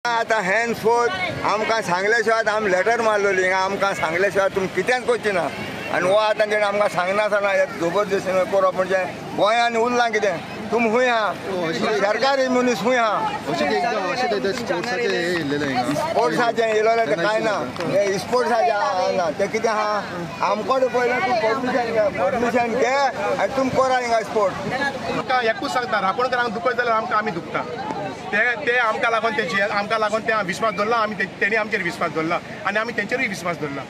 आतां हेन्सफोर्थ आमकां सांगले शिवाय आमी लेटर मारलेली हिंगा आमकां सांगले शिवाय तुमी कितेंच करची ना. आनी हो आतां तेणें आमकां सांगनासतना हे जबरदस्तीन करप म्हणजे गोंयांत उरलां कितें? तुमी खूंय आहा? सरकारी मनीस खूंय आहा? स्पोर्ट्साचें येयलेलें तें कांय ना, हें स्पोर्ट्साचें ना तें कितें आहा? आमकोडे पयलें तूं परमिशन घे, परमिशन घे आनी तुमी करा हिंगा स्पोर्ट. आमकां एकूच सांगता, रापणकारांक दुखयत जाल्यार आमकां आमी दुखता. ते आमकां लागून तेजी आमकां लागून ते विस्वास दवरला, आमी तेणी आमचेर विस्वास दवरला आनी आमी तेंचेरूय विस्वास दवरला.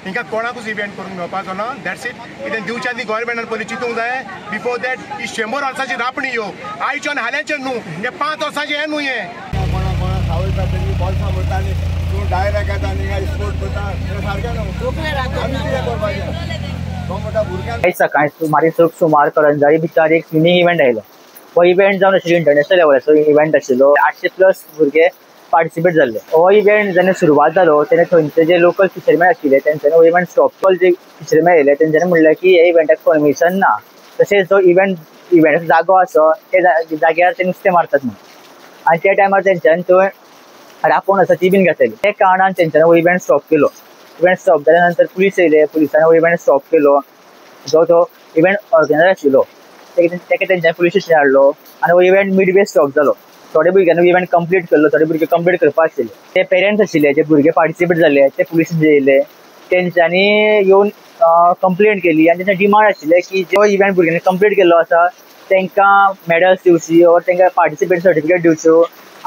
हिंगा कोणाकूच इव्हेंट करूंक मेळपाचो ना. That's it. कितें दिवच्या न्ही गव्हर्मेंटान पयलीं चिंतूंक जाय बिफोर that. ही 100 वर्सांची रापणी ह्यो आयच्यो आनी हाल्याच्यो न्हू, हे 5 वर्सांचें हें न्हू. हें कोणा कोणा सावयता तेणी बोल्सां भरता आनी तूं डायरेक्ट येता आनी हिंगा स्पोर्ट करता तें सारकें न्हू. आमी कितें करपाचें? तो म्हणटा भुरग्यांक सकाळी सुमार करंजारी बिचार एक स्विमींग इव्हेंट आयलो. हो इव्हेंट जावन आशिल्लो इंटरनॅशनल लेवलाचो इव्हेंट आशिल्लो. 800+ भुरगे पार्टिसिपेट जाल्ले. हो इव्हेंट जेन्ना सुरवात जालो तेन्ना थंयचे जे लोकल फिशरमॅन आशिल्ले तेंच्यांनी हो इव्हेंट स्टॉप केलो. जे फिशरमॅन येयले तेंच्यांनी म्हणलें की ह्या इव्हेंटाक परमिशन ना, तशेंच जो इव्हेंटाचो जागो आसा त्या जाग्यार ते नुस्तें मारतात म्हणून. आनी त्या टायमार तेंच्यांनी थंय रांपोण आसा ती बीन घातली. त्या कारणान तेंच्यांनी हो इव्हेंट स्टॉप केलो. इव्हेंट स्टॉप जाल्या नंतर पुलीस येयले, पुलिसांनी हो इव्हेंट स्टॉप केलो. जो तो इव्हेंट ऑर्गनायजर आशिल्लो तेका तेंच्यांनी पुलीस स्टेशन हाडलो आनी हो इव्हेंट मिडवे स्टॉप जालो. थोडे भुरग्यांनी इव्हेंट कंप्लीट केल्लो, थोडे भुरगे कंप्लीट करपा आशिल्ले. ते पेरंट्स आशिल्ले जे भुरगे पार्टिसिपेट जाल्ले ते पुलीस स्टेशन येयले, तेंच्यांनी येवन कंप्लेन केली आनी तेंचे डिमांड आशिल्ले की जो इव्हेंट भुरग्यांनी कंप्लीट केल्लो आसा तांकां मेडल्स दिवची ओर तांकां पार्टिसिपेट सर्टिफिकेट दिवच्यो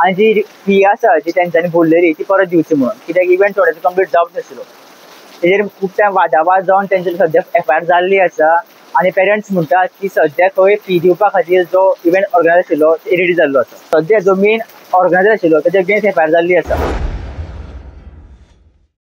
आनी जी फी आसा जी तेंच्यांनी भरलेली ती परत दिवची म्हणून. कित्याक इव्हेंट थोड्याचो कंप्लीट जावंक नाशिल्लो. तेजेर खूब टायम वादावाद जावन तेंचे सद्या एफआयआर जाल्ली आसा आनी पेरंट्स म्हणटात की सद्या खंय फी दिवपा खातीर जो इव्हेंट ऑर्गनायजर आशिल्लो रेडी जाल्लो आसा. सद्या जो मेन ऑर्गनायजर आशिल्लो तेजे अगेन्स्ट एफआयआर जाल्ली आसा.